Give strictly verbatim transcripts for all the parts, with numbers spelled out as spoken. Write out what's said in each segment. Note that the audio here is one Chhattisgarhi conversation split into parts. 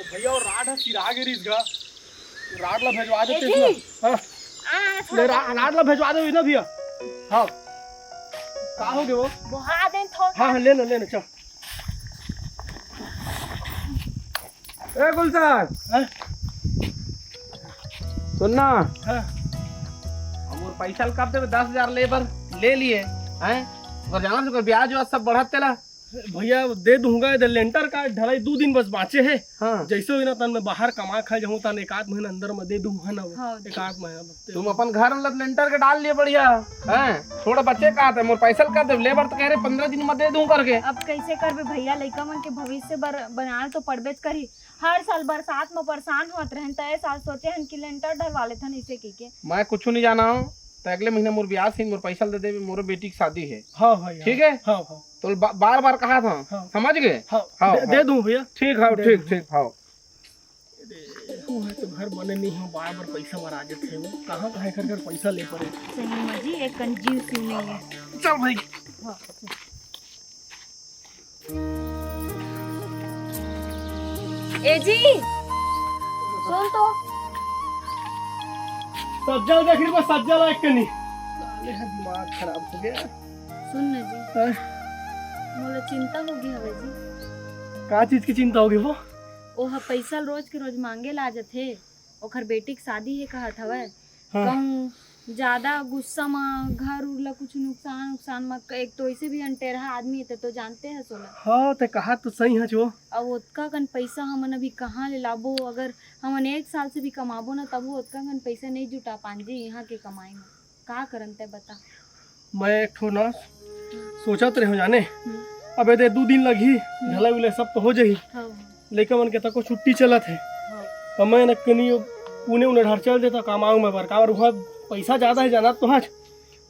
भैया, वो राड ह सिरा गे रिहिस गा। राड ला भेजवा देते ए जी। ना। हाँ। आ, ले, थोड़ा रा-, राड ला भेजवा दे ना भैया। हाँ। का हो गे वो? बोहा देन थोड़ा। हाँ, हाँ, ले ना, ले ना, चल। ए गुलशन, हाँ? सुन ना। हाँ। हम वो पैसा ल कब देबे? दस हजार ले बर ले लिए, हैं? अगर जाना तो ब्याज व्याज सब बढ़त तेला। भैया, दे दूंगा, इधर लेंटर का ढलाई दू दिन बस बाँचे हे। हाँ। जैसे होही ना, तन मैं बाहर कमा खा जाहूँ, तन एक आध महीना अंदर में दे दूंगा ना वो। हाँ। एक आध महीना बस दे तुम दूंगा। अपन घर में लेंटर के डाल लिए बढ़िया, हैं? थोड़ा बचे का आते, मोर पैसा का दे, लेबर तो कह रहे पंद्रह दिन में दे दूं करके। अब कैसे करबे भैया, लइका मन के भविष्य बर बनाल तो पड़बेच करही। हर साल बरसात में परेशान होत रहन, त ए साल सोचे हन कि लेंटर ढलवा लेथन, इसे कहिके। मैं कुछ नहीं जाना हूँ, तो अगले महीना मोर ब्याह सीन, मोर पैसा दे देबे, मोर बेटी की शादी है। हाँ भाई, हाँ। ठीक है? हाँ, हाँ। तो बा-, बार बार कहा था, हाँ। समझ गए? हाँ, हाँ, दे, हाँ। दे दूं भैया। ठीक है, दे ठीक, दूं। ठीक, हाँ। अरे, वो है तो घर बने नहीं हो, बार बार पैसा बर आ जाते हैं वो। कहाँ कहाँ घर घर पैसा ले पड़े। सही में जी, एक कंजूस ही नहीं है। चल भाई। हाँ, चल। ए जी, सुन तो। सज्जल देख रही, बस सज्जल है कनी। साले का दिमाग खराब हो गया। सुन ना जी। हाँ? मोला चिंता हो गई हवे जी। का चीज की चिंता हो गई वो? ओह पैसा रोज के रोज मांगे ला जथे, ओखर बेटी के शादी हे कहत हवय। हाँ। कहूँ ज्यादा गुस्सा म घर उर ला कुछ नुकसान उकसान म, एक तो ऐसे भी अंटेरहा आदमी हे, ते तो जानते हस ओला। हाँ, ते कहा तो सही हच वो। अब ओतका कन पैसा हमन अभी कहाँ ले लाबो? अगर हमन एक साल से भी कमाबो ना, तबो ओतका कन पैसा नहीं जुटा पान जी यहाँ के कमाई में। का करन ते बता। मैं एक ठो ना सोचत रहे हो जाने। हम्म। अबे दे दू दिन लगही, हम्म। ढलाई उलाई सब तो हो जाही। हाँ। लइका मन के तको छुट्टी चलत हे। हाँ। त मैं न कनी पुणे उन्हें ढर चल देता कमाऊ में बर, काबर उहाँ पैसा ज्यादा हे, जानत तो हच।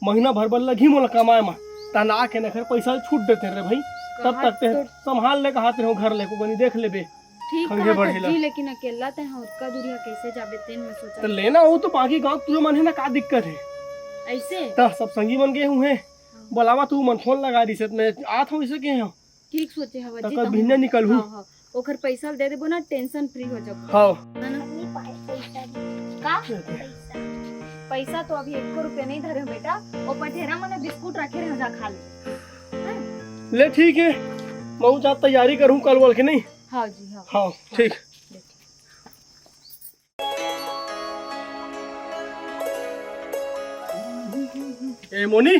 महीना भर बर लगही मोला कमाए म, तहन आके न घर पैसा छूट देते रे भाई। तब कहा तक ते तो संभाल ले, कहात रहे हो घर ले को बनी देख लेबे। ठीक खंगे कहा बढ़ेला। जी, लेकिन अकेला ते हाँ, ओतका दूरिया कैसे जाबे, तेन में सोचा। त लेना हो तो बाकी गाँव तुझे मन हे ना, का दिक्कत हे? ऐसे? त सब संगी मन गए हुए हैं। हाँ। बुलावा तू मन फोन लगा दी से, मैं आत हूँ इसे के हूँ। ठीक सोचे हवा त जी, कल तहूँ। भिन्ने निकलहूँ। हाँ, हाँ। ओखर पैसा दे देबो ना, टेंशन फ्री हो जाबो। हाँ। है ना? का? पैसा तो अभी एको रुपया नहीं धरे हो बेटा, ओ पठेरा मने बिस्कुट रखे रहे, जा खा ले। हैं? ले ठीक है, मैं जा तैयारी करूँ कल वल के नहीं। हाँ जी, हाँ। हाँ, ठीक। ए मोनी।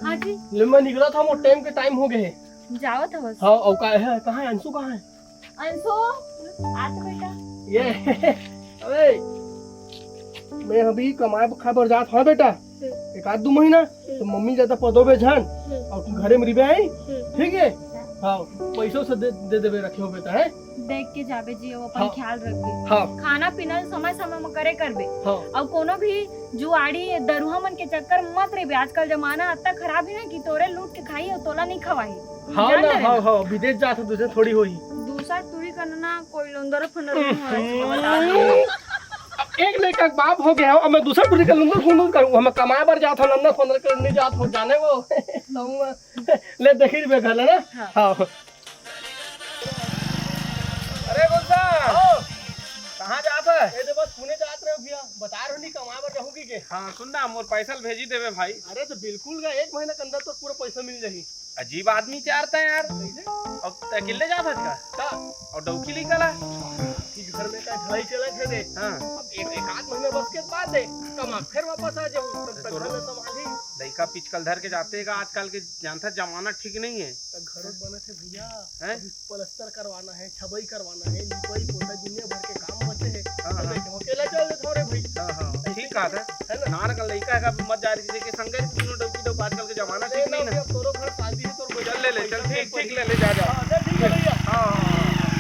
हाँ जी। ले मैं निकला था, वो टाइम के टाइम हो गए है। जावत हवस। हाँ, और का है, कहाँ है अंशु, कहाँ है? अंशु, आ तो बेटा। ये, अबे, मैं अभी कमाए खाए बर जात हूँ बेटा। हम्म। एक आध दो महीना, तो हम्म। मम्मी ज्यादा पदो बे झन, हम्म। और तू घरे में रिबे आई, हम्म। ठीक है? हाँ। हाँ, पैसों से दे, दे देबे रखे हो बेटा, है? देख के जाबे जी, वो अपन हाँ। ख्याल रखबे। हाँ। खाना पीना समय समय में करे करबे। हाँ। और कोनो भी जुआड़ी दरुहा मन के चक्कर मत रहिबे। आजकल जमाना अतना खराब है ना कि तोरे लूट के खाई और तोला नहीं खवाही। हाँ जान ना, ले हाँ, ना। हाँ, विदेश जात हो तुझे थोड़ी होई। दूसर टूरी करना ना, कोई लंदर फंदर नहीं होना चाहिए, बता दो। अब एक लड़का के बाप हो गया हो, अब मैं दूसर टूरी का लंदर फंदर करूँ? हमें कमाए बर जात हो, लंदर फंदर कर नहीं जात हो, जाने वो। तो मैं ले देखी रे घर ना। हाँ। हाँ। अरे गुलशन, हाँ। कहाँ जात है? ए, तो बस पुणे जात रहे हो भैया, बता रहे हो नहीं कमाए बर रहूंगी के? हाँ, सुन ना, मोर पैसा ल भेजी देवे भाई। अरे तो बिल्कुल गा, एक महीना के अंदर तो पूरा पैसा मिल जाही। अजीब आदमी चारता है यार। कैसे? अब ते अकेले जात है का? का? और डौकी लइका ला? कि घर में का ढलाई चला है दे। हाँ। अब एक, एक आध महीना बस के बाद दे, कमा फिर वापस आ जाऊँ, तब तक तो घर में संभाली। लइका पिचकल धर के जाते का, आजकल के जानता जमाना ठीक नहीं है। तो घर बनत हे भैया, हैं? अभी प्लास्टर करवाना है, छबई करवाना है, लिपाई पोताई दुनिया भर के काम बचे हैं। हाँ, तो हाँ। मैं अकेला चल देता हूँ रे भाई। हाँ, हाँ, ठीक कहा था। है ना? नान का लइका है, अभी मत जा रही, किसी के संग तीनों डौकी डौक, आजकल के जमाना ठीक नहीं ना। अभी अब तोरो घर शादी है, तोरो चल ले, ले, चल, पैसा ठीक, पड़ी। ठीक, ले, ले, जा, जा। हाँ, चल, ठीक है भैया। हाँ, हाँ, हाँ।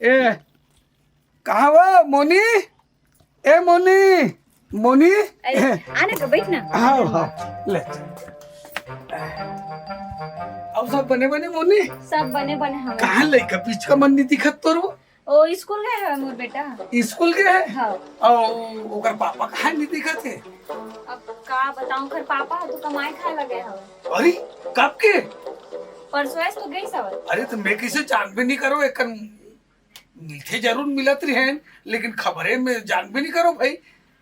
ए, कहाँ वो मोनी? ए मोनी, मोनी। अरे, आने का, बैठ ना। हाँ, हाँ, ले। अब सब बने बने मोनी? सब बने बने हवे। कहाँ लइका पिचका मन नहीं दिखत तोर वो? ओ, स्कूल गए हवे मोर बेटा। स्कूल गए है? हाँ। और ओकर पापा कहाँ नहीं दिखत है? अब का बताऊं, ओकर पापा तो कमाए खाए लगे हवे। अरे, कब के? परसों तो गई सवत। अरे, तो मैं कइसे जानबे नहीं करो, एक मिलथे जरूर मिलत रहे, लेकिन खबरे में जानबे नहीं करो भाई।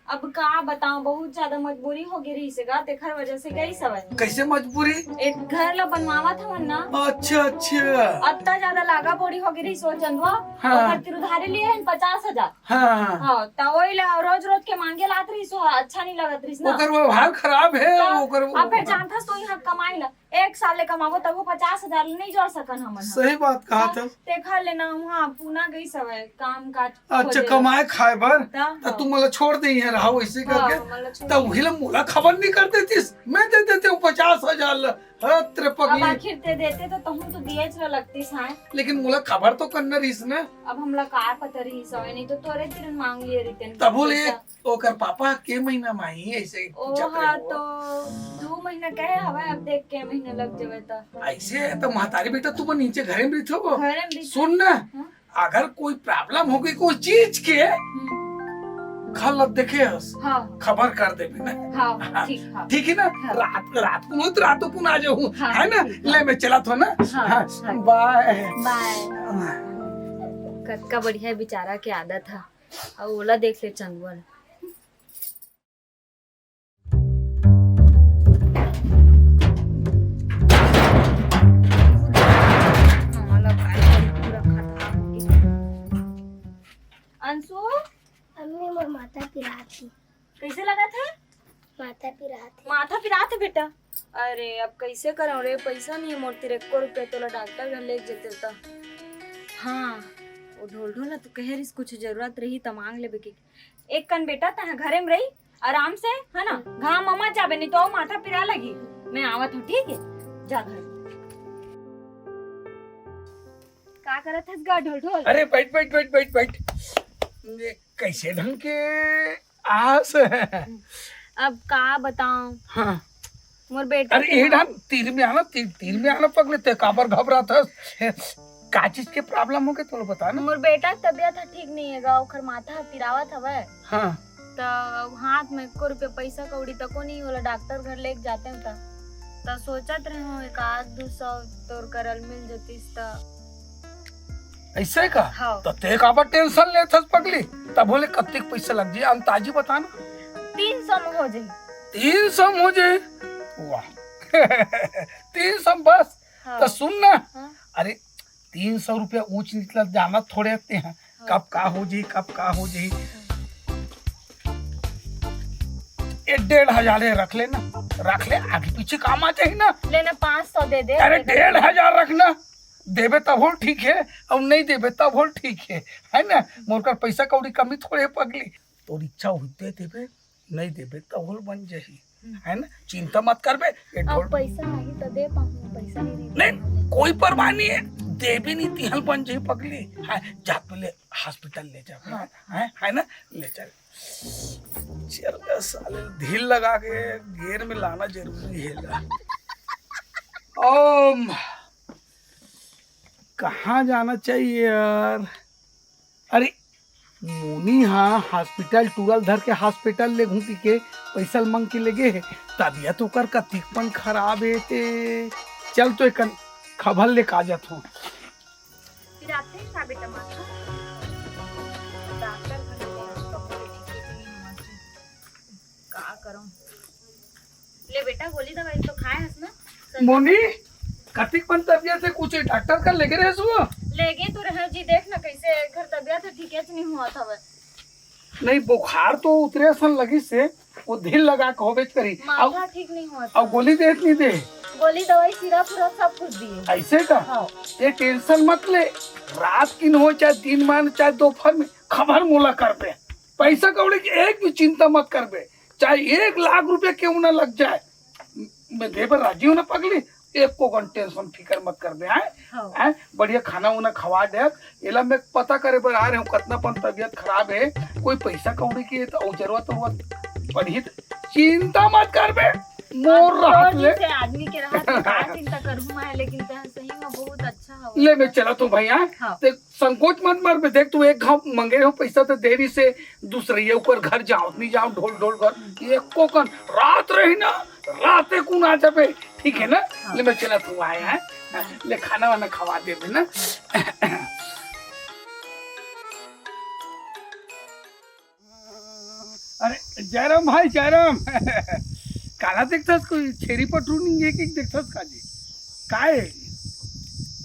अब का बताऊं, बहुत ज्यादा मजबूरी हो गई रही से गा, तेखर वजह से गई सवत। कइसे मजबूरी? एक घर ला बनवावत हवन ना। अच्छा, अच्छा। अत्ता ज्यादा लागा बोड़ी हो गई रही सो चंदवा। हाँ। ओकर तिर उधारे लिए हैं पचास हजार। हाँ, हाँ। हाँ, त ओई ला रोज रोज के मांगे लात रही सो, अच्छा नहीं लगत रही ना। ओकर व्यवहार खराब है, त ओकर अब फिर जानथस तो यहाँ कमाई ला। एक साल ले कमाबो, तभो पचास हजार ले नइ जोड़ सकन हमन ह। सही बात कहा त था। तेखर ले ना वहाँ पूना गई सवय काम काज अच्छा, खोजे ला। कमाए खाए बर, त त हाँ। तू मोला छोड़ दे, यहाँ रहा वैसे हाँ, करके। मतलब छोड़ त दे। उही ला मोला खबर नहीं कर देतिस, मैं दे देते हूँ पचास हजार ला। हाँ, तेरे अब पगली। आखिर ते देते तो तहूँ तो दिए च लगतिस, हाँ। लेकिन मोला खबर तो करना रहिस ना। अब हमला का पता रहिस हवय, नहीं तो तोरे तिरन मांग लिए रहितेन तभो ले पैसा। ओकर पापा के महीना में आई, ऐसे ओ पूछत हाँ, रहे वो। तो दू महीना कहे हवय, अब देख के महीना लग जावे त। ऐसे है तो महतारी बेटा तू मन नीचे घरे में रहिथो वो। घरे में रहिथो। सुन ना, हाँ? अगर कोई problem हो गई कोई चीज के, हम्म। खल देखे हस, हाँ। खबर कर देबे ना। हाँ, हाँ। ठीक, हाँ। ठीक है ना? हाँ। रात, रात को मत, रात को आ जाऊँ, हाँ, है ना? ठीक, हाँ। ले मैं चलत हूँ ना। हाँ, हाँ, हाँ। Bye। Bye। हाँ। कतका बढ़िया बेचारा के आदत ह। अउ ओला देख ले चंदुआ ल। अंशु, अम्मी, मोर माथा पिरात हे। कइसे लगत हे? माथा पिरात हे। माथा पिरात हे बेटा? अरे, अब कइसे करंव रे, पइसा नइ हे मोर तीर एको रुपया, तोला डॉक्टर घर लेग जेतेंव त। हाँ, ओ ढोलढोल ह तो कहे रिहिस कुछ जरूरत रही त मांग लेबे के। एक कन बेटा, तैं घरे में रही, आराम से, है ना? घाम म मत जाबे, नहीं तो अउ माथा पिरा लगही। मैं आवत हूँ, ठीक है? जा घर। का करत हस गा ढोलढोल? अरे, बैठ, बैठ, बैठ, बैठ, बैठ। ये कैसे ढंग के आस? अब का बताऊं? हाँ। मोर बेटा अरे, के ये ना ढंग तीर में आना, तीर, तीर में आना पगले, ते काबर घबरात हस? का चीज के problem हो गए, तोला बता ना। मोर बेटा के तबीयत ह ठीक नहीं हे गा, ओखर माथा ह पिरावत हवय। हाँ। त हाथ में एको रुपया पैसा कौड़ी तको नहीं होला, डॉक्टर घर लेके जाते हैं त, त सोचत रहे हूँ एक आध दू सौ तोर करल मिल जतिस त। ऐसे का? हाँ। त ते काबर tension लेत हस पगली? तभो ले कत्तेक पैसा लग जाही, अंताजी बता ना। तीन सौ में हो जाही। तीन सौ में हो जाही? वाह। तीन सौ में बस? हाँ। त सुन ना। हाँ। अरे, तीन सौ रुपया ऊंच नीच ला जानत थोड़े हस तें। हाँ। कब का हो जाही, कब का हो जाही। हाँ। ये डेढ़ हजार ले रख लेना, रख ले, आगे पीछे काम आ जाही ना। लेना पाँच सौ दे दे। अरे, डेढ़ हजार रखना, देबे तभो ठीक है, अउ नहीं देबे तभो ठीक है, है ना? मोर कर पैसा कौड़ी कमी थोड़े पगली, तोर इच्छा होई त देबे, नहीं देबे तभो बन जाही, हम्म। है ना? चिंता मत करबे, ये अब ढोल पैसा आही त दे पाहूं, पैसा नहीं रही। नहीं, कोई परवाह नहीं है, देबे नहीं तिहल बन जाही पगली। हाँ, जा पहले hospital ले जा, हाँ। है, है ना? ले चल। चल, साले ढील लगा के gear में लाना जरूरी है ला। ओम, कहाँ जाना चाहिए यार? अरे, मुनी हाँ hospital टूरल धर के hospital ले घूम के पैसा ल मांग के ले गे हे। तबीयत ओकर कतिक पन खराब हे ते। चल तो एक खबर ले का जात हूँ। फिर आते हैं का बेटा माथा? डॉक्टर घर ले गए, कमर ठीक से नहीं होना चाहिए। का करूं? ले बेटा, गोली दवाई तो खाए हस ना? संजय मोनी, कतिक पन तबीयत हे, कुछ डॉक्टर कर लेगे रहेस वो? लेगे तो रहे जी, देख ना कैसे एकर तबीयत हे, ठीके से नहीं होत हवे। नहीं, बुखार तो उतरे असन लगिस हे, वो ढील लगा के होबेच करी। माथा अब ठीक नहीं होत अब हवे। गोली देत नहीं दे। गोली दवाई सिरप उरप सब कुछ दिए। ऐसे का? हाँ। ये tension मत ले, रात किन हो चाहे दिन मान चाहे दोपहर में खबर मोला करबे। पैसा कौड़ी के एक भी चिंता मत करबे, चाहे एक लाख रुपया क्यों ना लग जाए, मैं देबर राजी हूँ ना पगली। एको कन tension फिकर मत करबे, हैं? हाँ। हैं? बढ़िया खाना उना खवा दे। एला मैं पता करे बर आ रहे हूँ, कतना पन तबीयत खराब हे, कोई पैसा कौड़ी के तो अउ जरूरत उरूरत पड़ही त चिंता मत करबे, मोर अब रहत तो ले। जैसे आदमी के रहत हे, का चिंता करहूँ मैं, लेकिन तह सही में बहुत अच्छा हवे। ले मैं चलत हूँ भैया, हाँ। ते संकोच मत मरबे, देख तू एक घाव मंगे हो पैसा तो देरी से दूसरे ऊपर घर जाओ, नहीं जाओ, ढोल ढोल घर, एको कन रात रही ना, राते कुन आ जाबे, ठीक है ना? हाँ। ले मैं चलत हूँ आए हैं, ले खाना वाना खवा देबे ना। अरे जयराम भाई, जयराम। काला देखथस, कोई छेरी पठरू निंगे कि देखथस का जी? काय?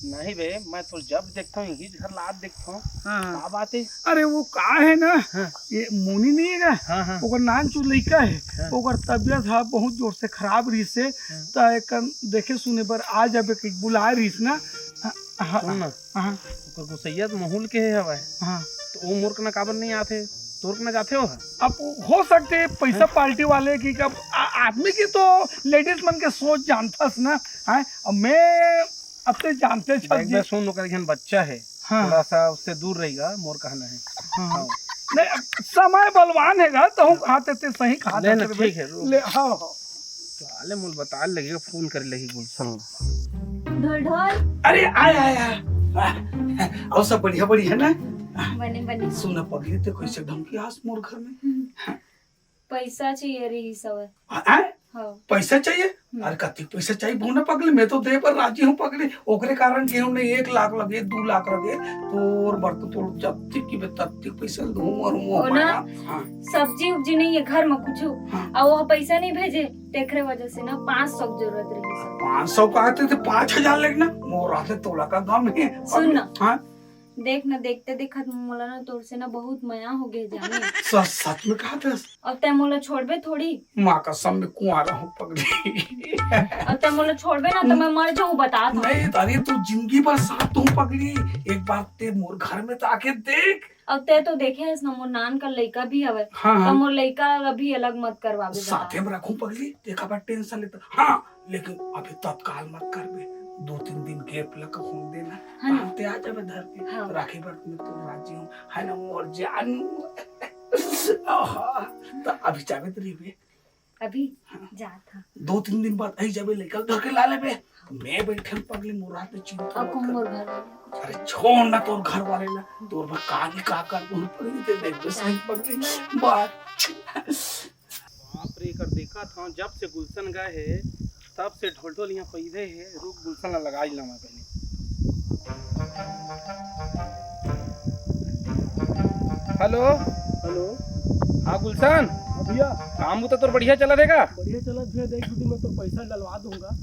नहीं बे, मैं तो जब देखता हूँ, यही घर लात देखता हूँ। हाँ। का बात है? अरे वो का है ना, हाँ। ये मोनी नहीं है का? हाँ, हाँ। ओकर नान चो लइका है, हाँ। ओकर तबियत हा बहुत जोर से खराब रहिस हे, हाँ। त एकन देखे सुने बर आ जाबे कहि बुलाए रहिस ना। हाँ, हाँ, सुन ना, हाँ। ओकर गुसैया तो महूल के हे हवय। हाँ। तो वो मोर कना काबर नहीं आथे? तोर कना जाथे वो ह? अब हो सकथे पैसा हाँ। पार्टी वाले की, अब आ-, आदमी की तो लेडीज मन के सोच जानथस ना, हैं? अब मैं अब ते जानते देख छस बे, जी। सुन, ओकर एक झन बच्चा है, हाँ। थोड़ा सा उससे दूर रहेगा, मोर कहना है। हाँ। हाँ। नहीं, अब समय बलवान है गा, तो हम हाँ। कहा ते, ते सही कहा ले ना, ठीक है, रुक। ले, हाँ, हाँ। साले मोल बताए लगेगा, फोन करे लगी गुलशन। ढोल ढोल। अरे, आय, आय, आय। आ, और सब बढ़िया, बढ़िया ना? बने, बने। सुन ना पगली, ते कैसे ढंग की आस मोर घर में? हम्म। पैसा चाहिए रहिस हवय। हाँ? हाँ। पैसा चाहिए? हम्म। अरे कतिक पैसा चाहिए बोल ना पगली, मैं तो दे बर राजी हूँ पगली। ओकरे कारण के हमने एक लाख लगे, दू लाख लगे, तोर बर तो तोर जत्तिक की बे तत्तिक पैसा दूँ और वो ओ ना, हमारा, हाँ। सब्जी उब्जी नहीं है घर में कुछ, हाँ। और वो पैसा नहीं भेजे, तेकरे वजह से ना पाँच सौ की जरूरत रहिस। पाँच सौ का आते थे, पाँच हजार लेना, मोर आते तोला का गम है। सुन ना। हाँ। देख न, देखते देखत मोला न तोर से न बहुत मया हो गे जाने। स-, सच में कहा थस? अब तै मोला छोड़बे थोड़ी। माँ कसम, मैं कुंवारा हूँ पगली। अब तै मोला छोड़बे ना तो मैं मर जाऊँ, बता तो। नहीं, अरे तू जिंदगी भर साथ हूँ पगली। एक बार ते मोर घर में तो आके देख। अब तै तो देखे हस ना, मोर नान का लइका भी हवे। हाँ, तो हाँ। मोर लइका अभी अलग मत करवाबे, बता। साथे में रखूं पगली, देखा बा टेंशन लेता। हाँ, लेकिन अभी तत्काल मत करबे, दो तीन दिन गैप लेके होन देना। हाँ ना। तहां ते आ जाबे धर के, हाँ। राखी बंधन में तो राजी हूँ, है ना मोर जानू। आहा, त अभी जाबे त रहिबे। अभी हाँ। जात हा। दो तीन दिन बाद आई जाबे, लइका घर के ला लेबे। मैं बैठे हूँ पगली, मोर हाथ में चिंता अब मत कहूँ कर। मोर घर वाले कुछ अरे छोड़ ना तोर घर वाले ला, तोर बर का नहीं का कर दूँ पगली, ते देख बे सही पगली। बात बाप रे, एकर देखत हव, जब से गुलशन गए हे, तब से ढोल ढोल इहाँ पैदे हे। रुक, गुलशन ला लगा ही ला मैं पहले। हेलो। हेलो। हाँ गुलशन। हाँ भैया। काम बुता तोर बढ़िया चलत हे का? बढ़िया चलत भैया, देख दू दिन में तोर पैसा डलवा दूंगा।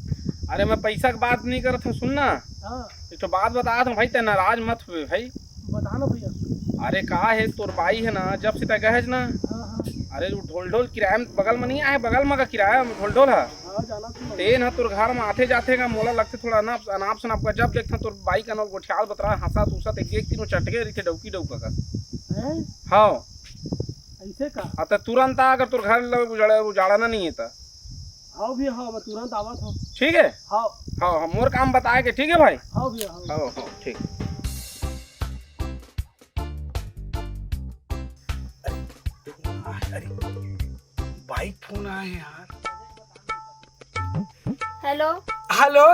अरे मैं पैसा के बात नहीं करत हूँ, सुन ना। हाँ। एक ठो बात बतात हूँ भाई, ते नाराज मत हुए भाई। बता ना भैया। अरे का हे, तोर बाई हे ना, जब से तै गए हस ना, हाँ, हाँ। अरे वो ढोल ढोल किराया में बगल में नहीं आए, बगल में का किराया में ढोल ढोल हे। हाँ, जाना तो तेन ह तोर घर में आथे जाथे का, मोला लगथे थोड़ा अनाप, अनाप शनाप का। जब देखथन तोर बाई का नल गोठियाल बतरा, हंसत उसत एक, एक तीनों चटके रहिथे डौकी डौका का। हैं? हाँ। ऐसे का? अब तै तुरंत आ, अगर तोर घर ल उजाड़ा, उजाड़ना नहीं है त। हाँ भैया, हाँ, मैं तुरंत आवत हूँ। ठीक है? हाँ। हाँ, हाँ, मोर काम बताए के, ठीक है भाई? हाँ भैया, हाँ। हाँ, हाँ, ठीक। अरे, बाइक फोन आए यार। हेलो। हेलो।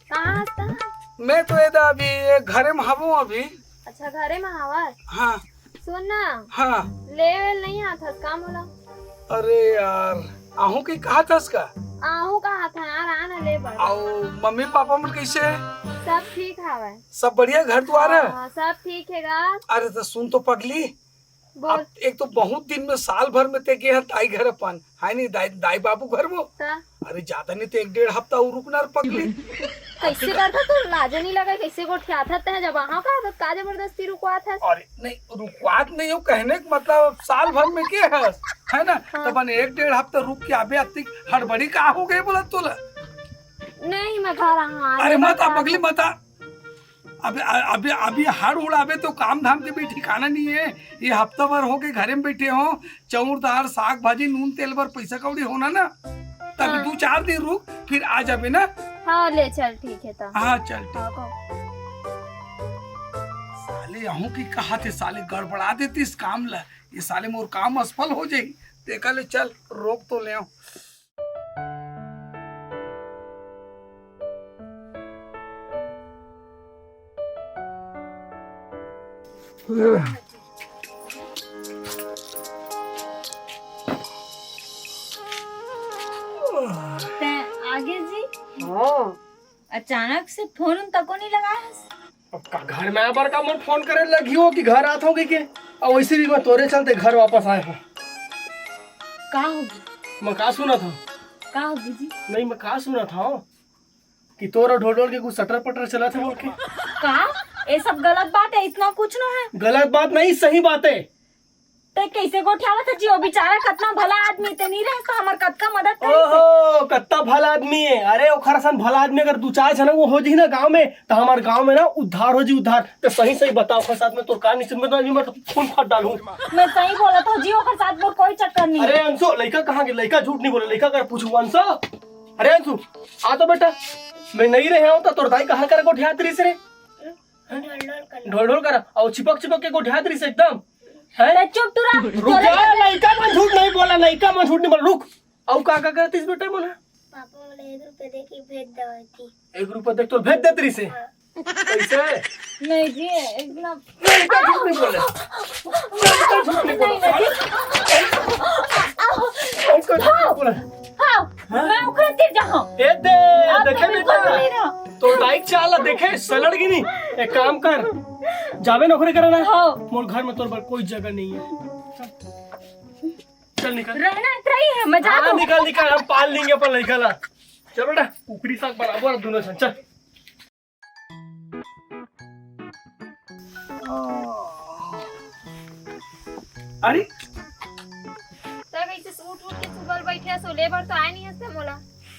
कहाँ हस तहाँ? मैं तो एदा अभी ये घरे में हवों अभी। अच्छा, घरे में हवस? हाँ। सुन ना। हाँ। लेवे नहीं आथस का मोला? अरे यार, आहू के कहा थस का? आहू कहा था यार, आ ना ले बर। आओ, मम्मी पापा मन कैसे है? सब ठीक हवय। सब बढ़िया घर दुआर है? हाँ, सब ठीक है गा। अरे तो सुन तो पगली, बोल। अब एक तो बहुत दिन में, साल भर में ते गे हस दाई घर अपन, है नहीं दाई, दाई बाबू घर वो? ता? अरे ज्यादा नहीं तो एक डेढ़ हफ्ता और रुकना रे पगली। कैसे करता तो लाजे नहीं लगा, कैसे गोठियाथस ते जब वहाँ का तो का जबरदस्ती रुकवाथस? अरे नहीं, रुकवात नहीं हो, कहने का मतलब साल भर में के हस, है ना? हाँ। तब एक डेढ़ हफ्ता रुक के आबे, अतिक हड़बड़ी का हो गई बोला तोला? नहीं, मैं घर आऊँ, अरे मत आ पगली, मत आ। अबे, अ-, अबे, अभी हड़ उड़ाबे तो काम धाम के भी ठिकाना नहीं है। ये हफ्ता भर हो के घरे में बैठे हो, चाउर दाल, साग भाजी, नून तेल बर पैसा कौड़ी होना ना, तब हाँ। दू चार दिन रुक, फिर आ जाबे ना। हाँ, ले चल, ठीक है तब। हाँ, चल, ठीक। हाँ, को। साले अहूँ की कहा थे, साले गड़बड़ा देती इस काम ला। ये साले मोर काम असफल हो जाई। देखा ले, चल, रोक तो ले आओ। तैं आगे जी? हाँ। अ, अचानक से फोन उन तको नहीं लगाए हस। अब का घर में आए बर का मोर फोन करे लगी हो कि घर आत हो कहिके? अउ वैसे भी मैं तोरे चलते घर वापस आए हूँ। का होगी? मैं का सुनत हूँ? का होगी जी? नहीं, मैं का सुनत हूँ कि तोर अउ ढोलढोल के कुछ सटर पटर चलत हे बोल के। का? ये सब गलत बात है, इतना कुछ ना है। गलत बात नहीं, सही बात है। ते कैसे गोठियावत है जी? वो बेचारा कतना भला आदमी, ते नहीं रहे तो हमार कतका मदद करे से। ओहो, कत्ता भला आदमी है। अरे, ओखर असन भला आदमी अगर दू चार झन वो हो जी ना गांव में, तो हमार गांव में ना उद्धार हो जी, उद्धार। तो सही सही बताओ, ओखर साथ में तोर का निश्चित में तो अभी मैं तो खून फाट डालूं। मैं सही बोलत हूँ जी, ओखर साथ मोर कोई चक्कर नहीं। अरे अंशु, लइका कहाँ के? लइका झूठ नहीं बोले, लइका कर पूछू अंशु। अरे अंशु, आ तो बेटा, मैं नहीं रहे हूँ तो तोर दाई कहाँ कर गोठियात रही से रे? ढोल ढोल कर। ढोल ढोल कर, और चिपक चिपक के गोठियात रही से एकदम। हैं? ते चुप तू रह। रुक तोरे जा, लइका मन झूठ नहीं बोला, लइका मन झूठ नहीं बोला, रुक। अउ का का करतीस बेटा मोला? पापा मोला एक रुपया दे के भेज देवती। एक रुपया देख तो भेज देत रही से। हाँ। कैसे? नहीं जी, इतना लइका झूठ नहीं बोले। लइका झूठ नहीं बोले। नहीं, नहीं। लइका झूठ नहीं बोले। हाँ, हाँ? मैं ओकरे तीर जाहूँ। ए दे, अब देखे तो बिल्कुल बेटा। नहीं रहा। तो दाई चाल देखे, सलड़ की नहीं। एक काम कर, जाबे नौकरी करे ना। हाँ। मोर घर में तोर बर कोई जगह नहीं है। चल निकल। रहना इतना ही है, मैं जाता हाँ, हूँ। निकल, निकल, हम पाल लेंगे अपन लइका ला। चल बेटा, कुकरी साग बराबर दोनों झन, चल। अरे, तब ऐसे उठ उठ के सुबह बैठे सो लेबर तो आए नहीं हंसते मोला।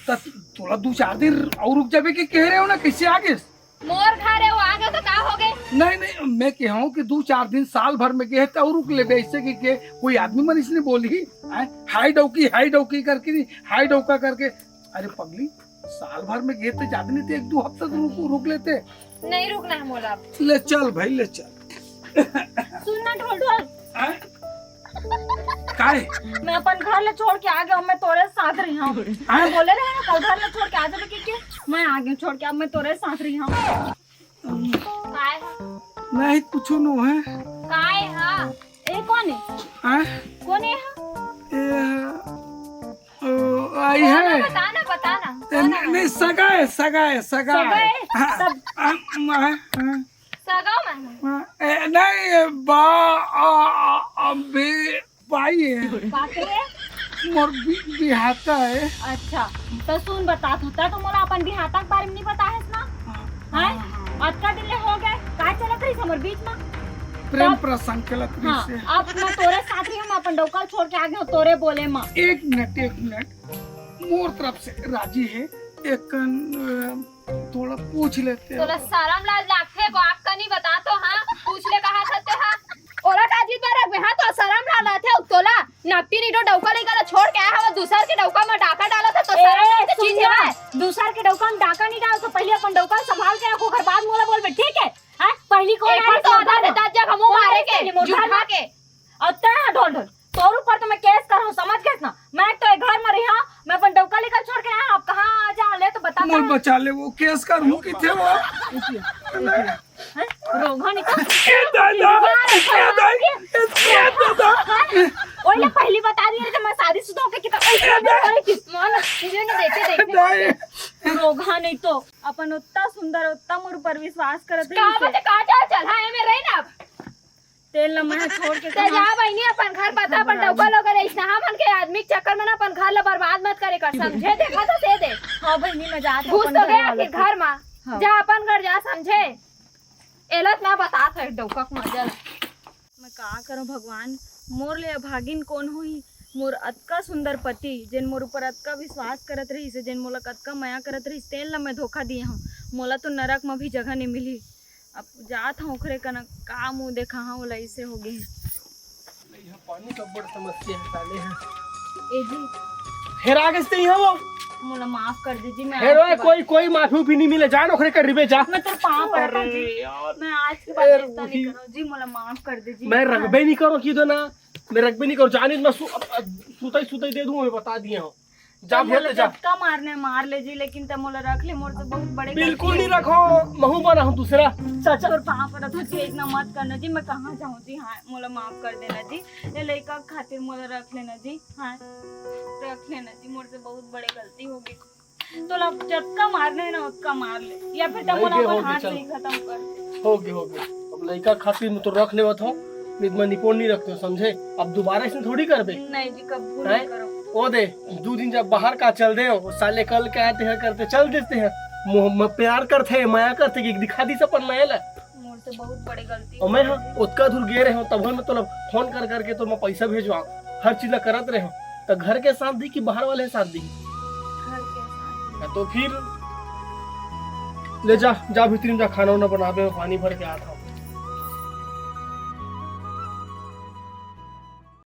त तोला दू चार दिन और रुक जाबे के कहे रहे हो ना, कैसे आ गेस? मोर घर है, वो आ गए तो का हो गए? नहीं, नहीं, मैं कहे हूँ कि दू चार दिन साल भर में गए तो और रुक लेबे, ऐसे कि के कोई आदमी मन इसने बोली, "हाय, हाय डौकी, हाय डौकी" करके नहीं, हाय डौका करके। अरे पगली, साल भर में गए तो ज्यादा नहीं तो एक दो हफ्ता तो रुक, रुक लेते। नहीं रुकना है मोला अब। ले चल भाई, ले चल। सुन ना ढोल ढोल। हाँ? काहे? मैं अपन घर ले छोड़ के आ गया हूँ, मैं तोरे साथ रही हूँ। हाँ? मैं बोले रहे ना कल घर ले छोड़ के आ जाबे के, के मैं आ गया छोड़ के, अब मैं तोरे साथ रही हूँ। काहे? नहीं, कुछ नो है। काहे हा? ए कौन है? हाँ? कौन है हा? ए, ओ, आई बोल ना, है। बता ना, बता ना, ए, बता ना। नहीं, सगा है, सगा है, सगा सगा है। है? हाँ, तब हाँ, हाँ, हाँ। सगा में है? हाँ, ए, नहीं, बा, आ, आ, आ, बे, बाई है। बाप रे। मोर बि-, बिहाता है। अच्छा, तो सुन, बतात होता तो मोला अपन बिहाता के बारे में नहीं बताहेस ना? हाँ, हैं? हाँ, हाँ। अतका दिन ले हो गए, का चलत रहिस हमर बीच में? प्रेम तब प्रसंग चलत रहिस हाँ, से। अब मैं तोरे साथ रही हूँ, मैं अपन डौका छोड़ के आ गई हूँ तोरे बोले में। एक मिनट, एक मिनट, मोर तरफ से राजी है, एक कन, अ, थोड़ा पूछ लेते हो। तोला शरम लाज लागथे, बाप का नहीं बता तो, हाँ? पूछ ले कहा था ते, हाँ? ओला का जीत बार रखबे, हाँ? तो शरम लाज लागथे, तोला नकटी नीटो डौका लइका ला छोड़ के आए हवा, दूसर के डौका में डाका डाला था, तो शरम ए, लाज के सुन चीज ना, है। दूसर के डौका में डाका नहीं डाल, तो पहले अपन डौका संभाल के रखो, ओकर बाद मोला बोलबे, ठीक है? हाँ? पहली कौन एक आए बार तो तो उठा बता दे, दे। दस जगह मुंह कौन मारे आए के, पहले मोटा जूठा ना? के। अउ तैं ह ढोल ढोल, तोर ऊपर तो मैं केस करहूँ, समझ गेस ना? मैं तो ए घर म रही हूँ, मैं अपन डौका लेकर छोड़ के आया हूँ, अब कहाँ आ जा ले तो बता मोर ना। बचा ले, वो केस करहूँ किथे वो। हैं? रोगहा नहीं तो ए दादा, ए दादा, ए दादा। ओए ले पहली बता दिए कि मैं शादीशुदा होके कितना ऐसे करे कि मन तुझे नहीं देखे देखे। दाई। रोगहा नहीं तो अपन उतना सुंदर, उतना मोर पर विश्वास करत का रही से। बता, का चाल चल? हाँ, एमे रही ना। तेल ला मैं छोड़ के ते कहाँ? जा बहिनी, अपन घर बता, अपन डौका लोग रे, इसना हमन के आदमी के चक्कर में ना अपन घर ला बर्बाद मत करे कर, समझे? देखा तो दे दे। हाँ बहिनी, मैं जात हूँ घुस अपन तो घर गया वालों आखिर के। घर में। हाँ। जा अपन घर जा, समझे? एलत ना बता था डौका के मजा ला। मैं का करूँ भगवान, मोर ले अभागिन कौन होही? मोर अतका सुंदर पति, जेन मोर ऊपर अतका विश्वास करत रहिस, जेन मोला अतका मया करत रहिस, तेन ला मैं धोखा दिए हूँ। मोला तो नरक में भी जगह नहीं मिली। अब जात हूँ ओखरे कना का मुंह देखा हूँ, ओला ऐसे हो गए। ये पानी का बड़ समस्या है साले हैं। ए जी। हेरा गेस ते हो वो। मोला माफ कर दीजिए, मैं हेरो आपके कोई, कोई माफी उफी नहीं मिले, जान ओखरे कर रिबे जा। मैं तेरे पाँव पड़ता हूँ जी। अरे यार। मैं आज के बाद ए ऐसा नहीं रूही। करूँ जी, मोला माफ कर दीजिए। मैं रखबे नहीं करो की दो ना, मैं रखबे नहीं करो, जानिस मैं सु-, अब, अब सुताई सुताई दे दूँ, मैं बता दिया हूँ। जा तो भेज मोला दे जा। जतका मारने मार ले जी, लेकिन ते मोला रख ले, मोर से बहुत बड़े बिल्कुल गलती नहीं हो गई। रखो, महू बना हूँ दूसरा। चाचा। तोर पाँव पड़त हूँ जी, इतना मत करना जी, मैं कहाँ जाऊँ जी? हाँ, मोला माफ कर देना जी, ये लइका के खातिर मोला रख लेना जी, हाँ, रख लेना जी, मोर से बहुत बड़े गलती हो गई। तोला जतका मारना हे ना, ओतका मार ले, या फिर त भाई, मोला ये अपन होगे, हाथ चल। से ही खतम कर दे। होगे, होगे। अब लइका खातिर मैं तो रख लेवत हूँ, नहीं तो मैं निपोर नहीं रखते हूँ, समझे? अब दोबारा इसने थोड़ी करबे। नहीं जी, कब हैं? नहीं करो। ओ दे, दू दिन जब बाहर का चल दे हो, साले कल के आते हैं करते चल देते हैं। मोह में प्यार करते हैं, मया करते कि दिखा दी अपन मया ला। मोर से बहुत बड़ी गलती और मैं हो हाँ, गई। ओतका दूर गए रहे हूँ, तब मैं तो फोन कर करके तो मैं पैसा भेजवा, हर चीज ला करत रहे हूँ। तो घर के साथ दी कि बाहर वाले के साथ दी? घर के साथ। हाँ, तो फिर ले जा, जा भीतरी में जा, खाना वाना बनाबे, मैं पानी भर के आता हूँ।